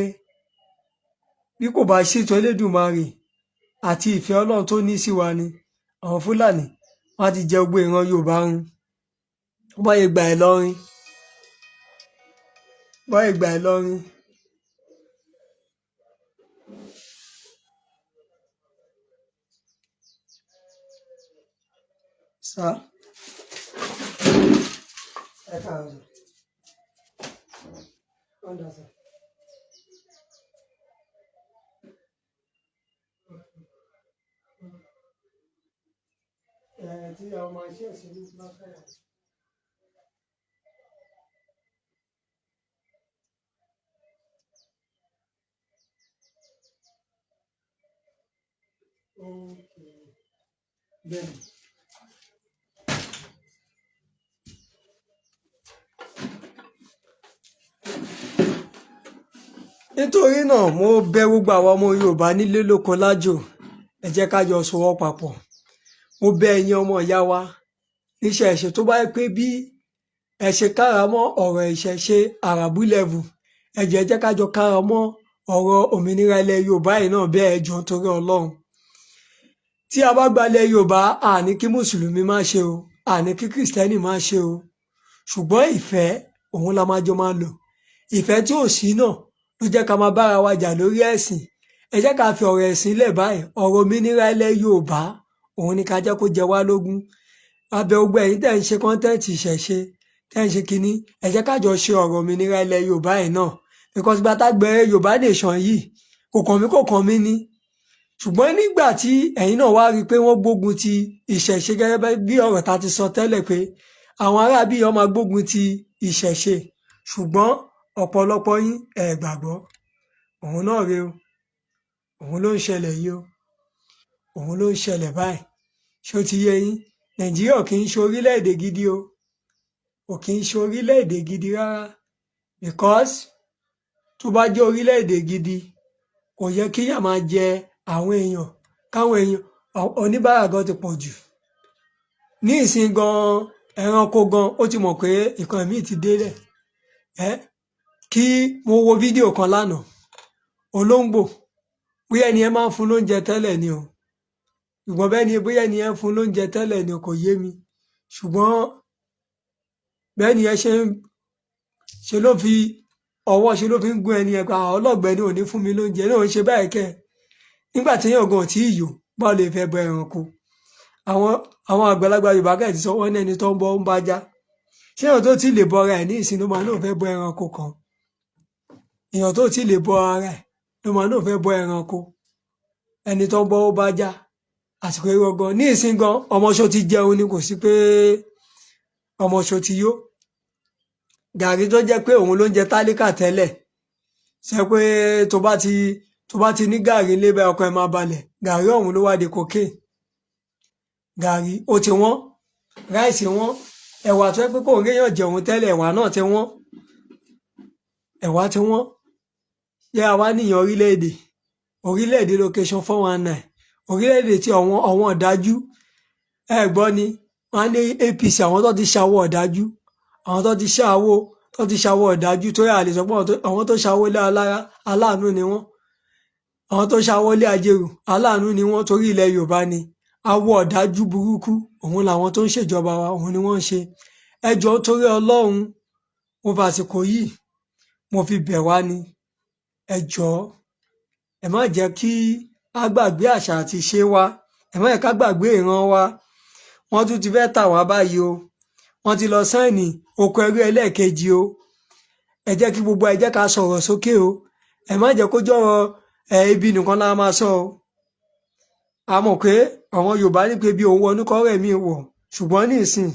bí kò bá ṣètò Elédùmarè àti ìfẹ́ Ọlọ́run tó ní sí wa ni, àwọn Fúlàní wọn á ti jẹ gbogbo ìran Yorùbá run. Wọ́n yẹ gbà ẹ́ lọ́rin, wọ́n yẹ gbà ẹ́ lọ́rin. Sá ẹ káàárọ̀ sir. Wọ́n dà sir. Ẹ tí àwọn máa ṣe ẹ̀sìn ní platform. Okay. Bẹ́ẹ̀ni. Nítorí náà, mo bẹ̀ gbogbo àwọn ọmọ Yorùbá nílé lóko lájò, ẹ jẹ́ ká jọ sowọ́ papọ̀. Mo bẹ̀ ẹ̀yin ọmọ ìyá wa níṣẹ́ ẹ̀ṣẹ̀, tó bá yẹ pé bí ẹ ṣe kára mọ́ ọ̀rọ̀ ìṣẹ̀ṣe àràbù level, ẹ jẹ́ ká jọ kára mọ́ ọ̀rọ̀ òmìnira ilẹ̀ Yorùbá yìí náà bẹ́ẹ̀. Ẹ jọ̀ọ́, nítorí Ọlọ́run, tí a bá gba ilẹ̀ Yorùbá, àní kí mùsùlùmí má ṣe o, àní kí kìrìsìtẹ́nì má ṣe o, ṣùgbọ́n ìfẹ́ òun la máa jọ máa lò. Ìfẹ́ tí ò sí náà ló jẹ́ ká máa bára wa jà lórí ẹ̀sìn. Ẹ jẹ́ ká fi ọ̀rọ̀ ẹ̀sìn lẹ̀ báyìí. Ọ̀rọ̀ òmìnira ilẹ̀ Yorùbá òun ni ká jẹ́ kó jẹ wá lógún. Abẹ gbogbo ẹ̀yin tẹ́ ń ṣe content ìṣẹ̀ṣe, tẹ́ ń ṣe kínní, ẹ jẹ́ ká jọ ṣe ọ̀rọ̀ òmìnira ilẹ̀ Yorùbá yìí náà, because gba tá gbẹ̀rẹ̀ Yorùbá Nation yìí, kò kàn mí, kò kàn mí ni. Ṣùgbọ́n nígbà tí ẹ̀yin náà wá rí i pé wọ́n gbógun ti ìṣẹ̀ṣe, gẹ́gẹ́ bí ọ̀rọ̀ ta ti sọ tẹ́lẹ̀ pé àwọn aráabí yìí máa gbógun ti ìṣẹ̀ṣe, ṣùgbọ́n ọ̀pọ̀lọpọ̀ yín ẹ̀ gbàgbọ́. Òun náà rèé o, òun ló ń ṣẹlẹ̀ yìí o, òun ló ń ṣẹlẹ̀ báyìí. Ṣé ó ti yé yín? Nàìjíríà ò kì í ṣe orílẹ̀-èdè gidi o, kò kì í ṣe orílẹ̀-èdè gidi rárá, because tó bá jẹ́ orílẹ̀-èdè gidi, kò yẹ kíyà máa jẹ àwọn èèyàn, káwọn èèyàn oníbàárà gan ti pọ̀ jù ní ìsìn gan. Ẹranko gan ó ti mọ̀ pé nǹkan míì ti délẹ̀. Ẹ kí mo wo fídíò kan lánàá, olóńgbò, bóyá ẹni ẹ máa ń fún lóúnjẹ tẹ́lẹ̀ ni o, ṣùgbọ́n bẹ́ẹ̀ ni, bóyá ẹni ẹ ń fún lóúnjẹ tẹ́lẹ̀ ni o, kò yé mi, ṣùgbọ́n bẹ́ẹ̀ ni ẹ ṣe ń ṣe, ló fi ọwọ́ ṣe, ló fi ń gún ẹni ẹ pé ọlọ́gbẹ́ni ò ní fún mi lóúnjẹ náà, ń ṣe báyìí kẹ́. Nígbà tí èèyàn gan ò tí ì yó, báwo lè fẹ́ bọ ẹranko? Àwọn àgbàlagbà Yorùbá kẹ́ ti sọ, wọ́n ní ẹni tó ń bọ́ ń bá já. Ṣé èèyàn tó ti lè bọ ara ẹ̀ ní ìsìn ló máa náà fẹ́ bọ ẹranko kan? Èèyàn tó ti lè bọ ara ẹ̀ ló máa náà fẹ́ bọ ẹranko? Ẹni tó ń bọ́ ó bá já. Àsìkò irọ́ gan ní ìsìn gan, ọmọṣọ ti jẹun ni, kò sí pé ọmọṣọ ti yó. Gàrí tó jẹ́ pé òun ló ń jẹ tálíkà tẹ́lẹ̀, ṣe pé tó bá ti ní gàrí ńlé báyìí, ọkàn ẹ̀ máa balẹ̀, gàrí ọ̀hún ló wá di cocaine. Gàrí ó ti wọ́n, rice wọ́n, ẹ̀wà tó yẹ pé kò réyàn jẹun tẹ́lẹ̀, ẹ̀wà náà ti wọ́n, ẹ̀wà ti wọ́n. Ṣé àwa nìyẹn orílẹ̀-èdè, orílẹ̀-èdè location 419, orílẹ̀-èdè tí àwọn ọ̀dájú? Ẹ gbọ́ ni, wọ́n á ní APC, àwọn tó ti ṣàwọ̀ ọ̀dájú, àwọn tó ti ṣàwọ̀, tó ti ṣàwọ̀ ọ̀dájú, tó yà lè sọ pé àwọn tó ṣàwọ̀ lé alára, aláàánú ni wọ́n. Àwọn tó ṣàwọ̀ lé ajérò, aláàánú ni wọ́n, torí ilẹ̀ Yorùbá ni. Awọ ọ̀dájú burúkú òun làwọn tó ń ṣèjọba wa, òun ni wọ́n ń ṣe. Ẹ jọ̀ọ́, torí Ọlọ́run, mo fàsìkò yìí mo fi bẹ̀ wá ni. Ẹ jọ̀ọ́, ẹ má jẹ́ kí á gbàgbé àṣà àti ìṣe wa, ẹ má jẹ́ ká gbàgbé ìran wa. Wọ́n tún ti fẹ́ tà wá báyìí o. Wọ́n ti lọ sign oko ẹrú ẹlẹ́ẹ̀kejì o. Ẹ jẹ́ kí gbogbo ẹ jẹ́ ká sọ̀rọ̀ sókè o. Ẹ má jẹ́ kó jọ̀rọ̀ ẹ ibi nìkan la máa sọ o. A mọ̀ pé àwọn Yorùbá ní pé bí òun wọnú kọ́rẹ́ mi wọ̀, ṣùgbọ́n nísìn,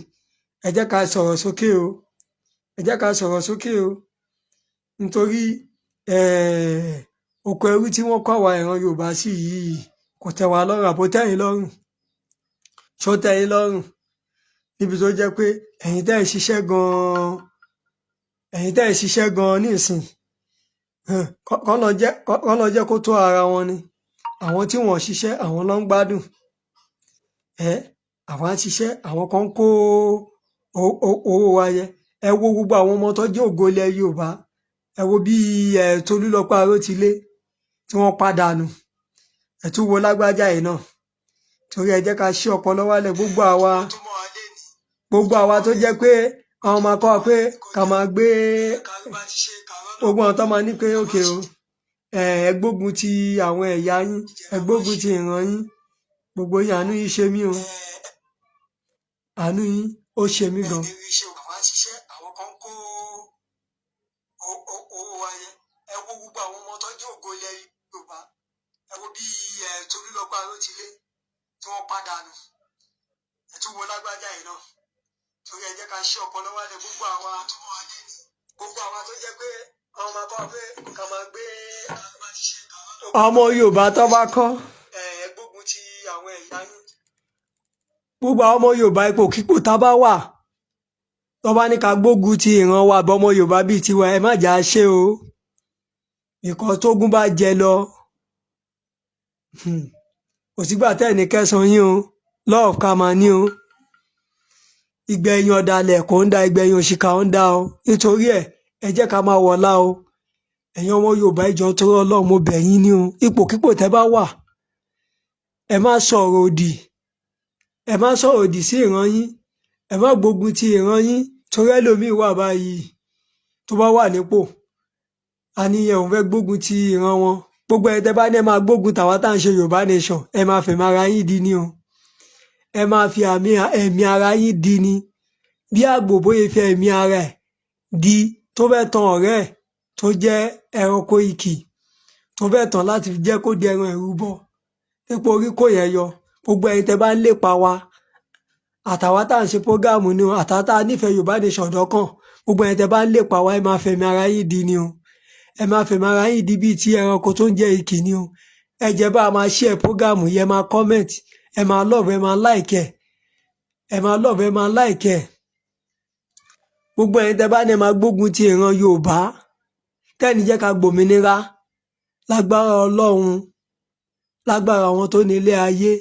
ẹ jẹ́ ká sọ̀rọ̀ sókè o, ẹ jẹ́ ká sọ̀rọ̀ sókè o, nítorí oko ẹrú tí wọ́n kọ́ àwa ìran Yorùbá sí yìí kò tẹ́ wa lọ́rùn. Àbó tẹ́ yín lọ́rùn? Ṣó tẹ́ yín lọ́rùn níbi tó jẹ́ pé ẹ̀yin tẹ́ ẹ̀ ṣiṣẹ́ gan-an, ẹ̀yin tẹ́ ẹ̀ ṣiṣẹ́ gan-an nísìn, kọ́ lọ jẹ́ kó tó ara wọn ni? Àwọn tí wọ́n ṣiṣẹ́, àwọn ló ń gbádùn ẹ. Àwa ń ṣiṣẹ́, àwọn kan ń kó owó wa yẹ. Ẹ wo gbogbo àwọn ọmọ tó jẹ́ ògo ilẹ̀ Yorùbá. Ẹ wo bí ẹ Tolúlọpẹ́ Arótilé tí wọ́n pàdánù. Ẹ tún wo lágbájá yìí náà. Torí ẹ jẹ́ ká ṣí ọpọlọ wálẹ̀. Gbogbo àwa tó jẹ́ pé àwọn máa kọ́ wa pé ká máa gbé gbogbo àwọn tó máa ní pé òkè o, ẹ gbógun ti àwọn ẹ̀yà yín, ẹ gbógun ti ìran yín, gbogbo yín, àánú yín ṣe mí o, àánú yín ó ṣe mí gan. Àwọn ṣiṣẹ́, àwọn kan kó owó wa yẹ. Ẹ wo gbogbo àwọn ọmọ tó jẹ́ ògo ilẹ̀ Yorùbá. Ẹ wo bí ẹ Tolúlọpẹ́ Arótilé tí wọ́n pàdánù. Ẹ tún wo lágbájá yìí náà. Torí ẹ jẹ́ ká ṣí ọpọlọ wálẹ̀. Gbogbo àwa tó jẹ́ pé àwọn máa kọ́ wa pé ká máa gbé ọmọ Yorùbá tó bá kọ́ ẹ gbógun ti àwọn ẹ̀yà yín, gbogbo àwọn ọmọ Yorùbá, ipò kípò tá a bá wà, tó bá ní ká gbógun ti ìran wa, àbọ̀ ọmọ Yorùbá bíi tiwa, ẹ má jà á ṣe o. Ìkan tógún bá jẹ lọ, kò sígbà tẹ́ ẹ̀ ní kẹsàn-án yín o. Love ká máa ní o. Ìgbẹ̀yìn ọ̀dàlẹ̀ kò ń da, ìgbẹ̀yìn òṣìkà ń da o. Nítorí ẹ̀, ẹ jẹ́ ká máa wọ̀lá o. Ẹ̀yin ọmọ Yorùbá, ẹ jọ̀ọ́, torí Ọlọ́run, mo bẹ̀ yín ní o. Ipòkípò tẹ́ bá wà, ẹ má sọ̀rọ̀ òdì, ẹ má sọ̀rọ̀ òdì sí ìran yín, ẹ má gbógun ti ìran yín, torí ẹlòmíín wà báyìí tó bá wà nípò, àníyàn òun fẹ́ gbógun ti ìran wọn. Gbogbo ẹ̀ tẹ́ bá ní ẹ máa gbógun tàwa tá à ń ṣe Yorùbá nation, ẹ máa fẹ̀mí ara yín di ni o. Ẹ máa fi àmì ẹ̀mí ara yín di ni. Bí àgbò bóyá fi ẹ̀mí ara ẹ̀ di tó fẹ́ tan ọ̀rẹ́ ẹ̀ tó jẹ́ ẹranko ìkì, tó fẹ́ tàn láti jẹ́ kó di ẹran ìrúbọ dípò orí kò yẹn yọ. Gbogbo ẹ̀yin tẹ́ bá ń lépa wa, àtàwa tá à ń ṣe program ni o, àtàwa tá a nífẹ̀ẹ́ Yorùbá nation dọ́kàn, gbogbo ẹ̀yin tẹ́ bá ń lépa wa, ẹ máa fẹ̀mí ara yín di ni o. Ẹ máa fẹ̀mí ara yín di bíi ti ẹranko tó ń jẹ́ ìkì ni o. Ẹ jẹ́ bá a máa share program yìí, ẹ máa comment, ẹ máa love, ẹ máa like ẹ, ẹ máa love, ẹ máa like ẹ. Gbogbo ẹ̀yin tẹ́ bá ní ẹ máa gbógun ti ìran Yorùbá, tẹ́ni jẹ́ ká gbòmìnira, lágbára Ọlọ́run, lágbára àwọn tó ní ilé ayé,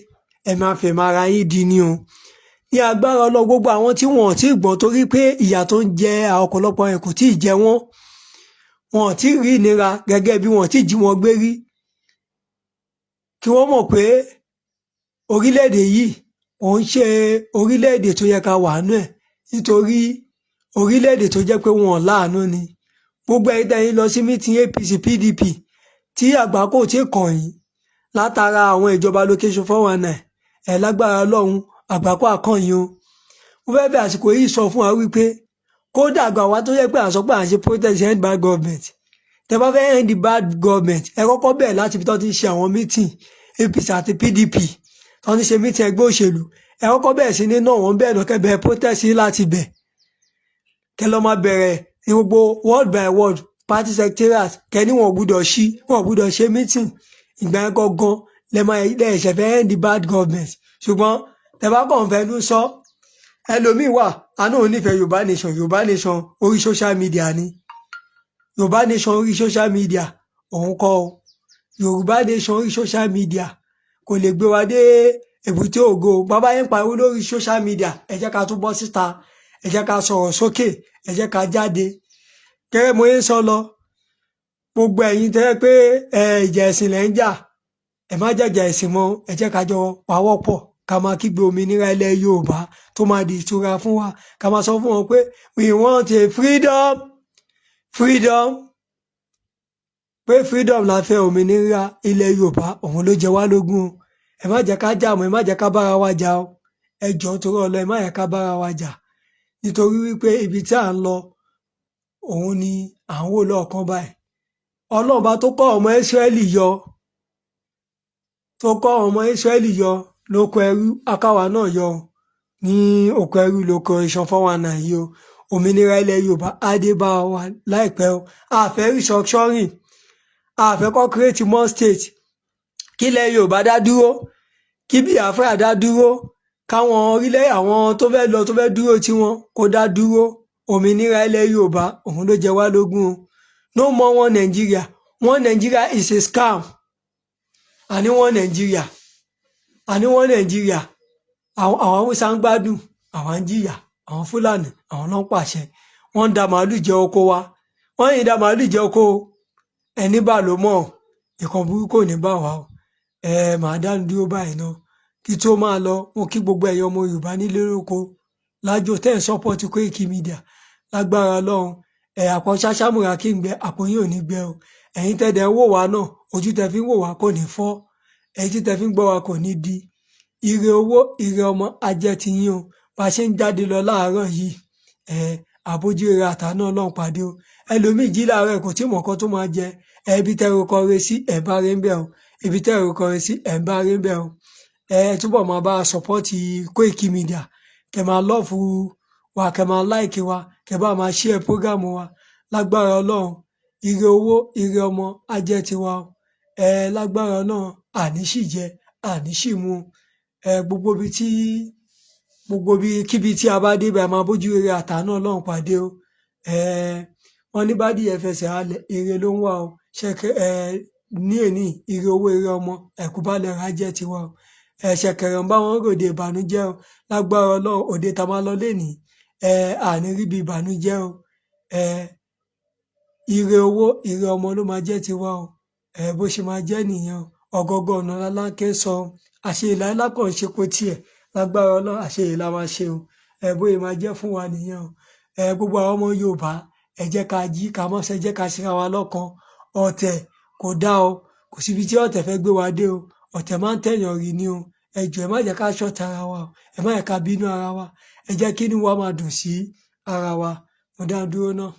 ẹ máa fẹ̀mí ara yín di ni o. Ní agbára Ọlọ́run, gbogbo àwọn tí wọn ò tí ì gbọ́n, torí pé ìyà tó ń jẹ ọ̀pọ̀lọpọ̀ yẹn kò tí ì jẹ wọ́n, wọn ò tí ì rí ìnira gẹ́gẹ́ bí wọn ò tí ì jí wọn gbé rí, kí wọ́n mọ̀ pé orílẹ̀-èdè yìí ò ń ṣe orílẹ̀-èdè tó yẹ ká wà nú ẹ̀, nítorí orílẹ̀-èdè tó jẹ́ pé wọn ò láàánú ni. Gbogbo ẹ̀yin tẹ́yin lọ sí meeting APC, PDP, tí àgbákò tí kàn yín látara àwọn ìjọba location 419 ẹ̀, lágbára Ọlọ́run, àgbákò àkàn yín o. Mo fẹ́ bẹ̀ àsìkò yìí sọ fún wa wípé kódà àgbà wa tó yẹ pé à ń sọ pé à ń ṣe protest end bad government, tẹ́ bá fẹ́ end bad government, ẹ kọ́kọ́ bẹ̀rẹ̀ láti ibi tó ti ń ṣe àwọn meeting APC àti PDP, tó ti ń ṣe meeting ẹgbẹ́ òṣèlú. Ẹ kọ́kọ́ bẹ̀rẹ̀ sí ní náà wọ́n bẹ̀rẹ̀ lọ́kẹ́ bẹ̀rẹ̀ protest yìí láti bẹ̀. Kẹ́ lọ́ máa bẹ̀rẹ̀ ní gbogbo ward by ward, party secretariat, kẹ́ ní wọn ò gbúdọ̀ ṣí, wọn ò gbúdọ̀ ṣe meeting. Ìgbà yẹn gangan lẹ máa lẹ ẹ̀ṣẹ̀ fẹ́ end the bad government. Ṣùgbọ́n Tẹ́ bá kàn fẹnu sọ, ẹlòmíì wà àánú òun nífẹ̀ẹ́ Yorùbá nation. Yorùbá nation orí social media ni. Yorùbá nation orí social media òun kọ́ o. Yorùbá nation orí social media kò lè gbé wa dé èbúté ògo. Bàbá yẹn ń pariwo lórí social media, ẹ jẹ́ ká tún bọ́ síta, ẹ jẹ́ ká sọ̀rọ̀ sókè, ẹ jẹ́ ká jáde. Gẹ́gẹ́ mo yẹn sọ lọ, gbogbo ẹ̀yin tẹ́ pé ẹ ìjà ẹ̀sìn lẹ́ ń jà, ẹ má jẹ̀jà ẹ̀sìn mọ́. Ẹ jẹ́ ká jọ pawọ́pọ̀, ká máa kígbe òmìnira ilẹ̀ Yorùbá tó máa di ìtura fún wa. Ká máa sọ fún wọn pé we want a freedom, freedom, pé freedom la fẹ́. Òmìnira ilẹ̀ Yorùbá, òun ló jẹ wá lógún o. Ẹ má jẹ́ ká jà mọ́, ẹ má jẹ́ ká bára wa jà o. Ẹ jọ̀ọ́, torí Ọlọ́run, ẹ má jẹ́ ká bára wa jà, nítorí wípé ibi tí à ń lọ, òun ni à ń wò lọ́ọ̀kan báyìí. Ọlọ́run bá tó kọ́ ọmọ Ísírẹ́lì yọ, tó kọ́ ọmọ Ísírẹ́lì yọ lóko ẹrú, akáwa náà yọ ní oko ẹrú, lóko iṣan 419 yìí o. Òmìnira ilẹ̀ Yorùbá á dé bá wa láìpẹ́ o. A fẹ́ restructuring, a fẹ́ kọ́ create more state. Kí ilẹ̀ Yorùbá dá dúró, kí Biafra dá dúró, káwọn orílẹ̀ àwọn tó fẹ́ lọ, tó fẹ́ dúró tiwọn, kó dá dúró. Òmìnira ilẹ̀ Yorùbá, òun ló jẹ wá lógún o. No more one Nigeria. One Nigeria is a scam. Àní one Nigeria, àní one Nigeria, àwọn Haúsá ń gbádùn, àwọn ń jìyà. Àwọn Fúlàní, àwọn ló ń pàṣẹ. Wọ́n ń da màálù jẹ oko wa, wọ́n yìí da màálù jẹ oko. Ẹni bá ló mọ̀ ìkan burúkú ò ní bá wa o. Ẹ màá dánu dúró báyìí náà. Kí tó máa lọ, mo kí gbogbo ẹ̀yin ọmọ Yorùbá nílé lóko lájò tẹ́ ẹ̀ support Koiki Media. Lágbára Ọlọ́run, ẹ̀ àpò ṣáṣámùrà kí n gbẹ, àpò yín ò ní gbẹ o. Ẹ̀yin tẹ́ dẹ̀ ń wò wá náà, ojú tẹ́ fi ń wò wá kò ní fọ́, ẹ̀yin tí tẹ́ fi ń gbọ́ wá kò ní di. Ire owó, ire ọmọ ajẹ́ ti yín o. Bá a ṣe ń jáde lọ láàárọ̀ yìí, ẹ̀ àbójú ire àtàná Ọlọ́run pàdé o. Ẹlòmíì jí láàárọ̀, kò tí mọ̀ nǹkan tó máa jẹ. Ẹ ibi tẹ́ ẹ kọ re sí, ẹ̀ bá re ń bẹ̀ o. Ibi tẹ́ ẹ kọ re sí, ẹ̀ bá re ń bẹ̀ o. Ẹ túbọ̀ máa bá a support Koiki Media, kẹ́ máa love wa, kẹ́ máa like wa, kẹ́ bá máa share program wa. Lágbára Ọlọ́run, ire owó, ire ọmọ á jẹ́ tiwa o. Ẹ lágbára Ọlọ́run, àní sì jẹ, àní sì mu. Ẹ gbogbo ibi kíbi tí a bá dé bẹ́ẹ̀, máa bójú ire àtàánú Ọlọ́run pàdé o. Ẹ wọ́n ní bá dìyẹ fẹsẹ̀ halẹ̀, ire ló ń wá o. Ṣẹ̀kẹ̀ ẹ ní èní, ire owó, ire ọmọ, ẹ̀kú balẹ̀ rà jẹ́ tiwa o. Ẹ ṣẹ̀kẹ̀rẹ̀ ń bá wọn ròde ìbànújẹ́ o. Lágbára Ọlọ́run, òde tá a máa lọ lénìí, ẹ àní ríbi ìbànújẹ́ o. Ẹ ire owó, ire ọmọ ló máa jẹ́ tiwa o. Ẹ bó ṣe máa jẹ́ nìyẹn o. Ọ̀gọ́gọ́ ọ̀nà lálákẹ́ sọ àṣẹ ìlà ńlá kàn ń ṣe kó tiẹ̀. Lágbára Ọlọ́run, àṣẹ ìlà máa ṣe o. Ẹ bóyá máa jẹ́ fún wa nìyẹn o. Ẹ gbogbo àwọn ọmọ Yorùbá, ẹ jẹ́ ká jí, ká mọ́ ṣe, jẹ́ ká ṣera wa lọ́kan. Ọ̀tẹ̀ kò dá o. Kò síbi tí ọ̀tẹ̀ fẹ́ gbé wa dé o. Ọ̀tẹ̀ máa ń tẹ̀yàn rì ni o. Ẹ jọ̀ọ́, ẹ má jẹ́ ká ṣọ̀tẹ̀ ara wa o. Ẹ má jẹ́ ká bínú ara wa. Ẹ jẹ́ kí inú wa máa dùn sí ara wa. Mo dá dúró náà.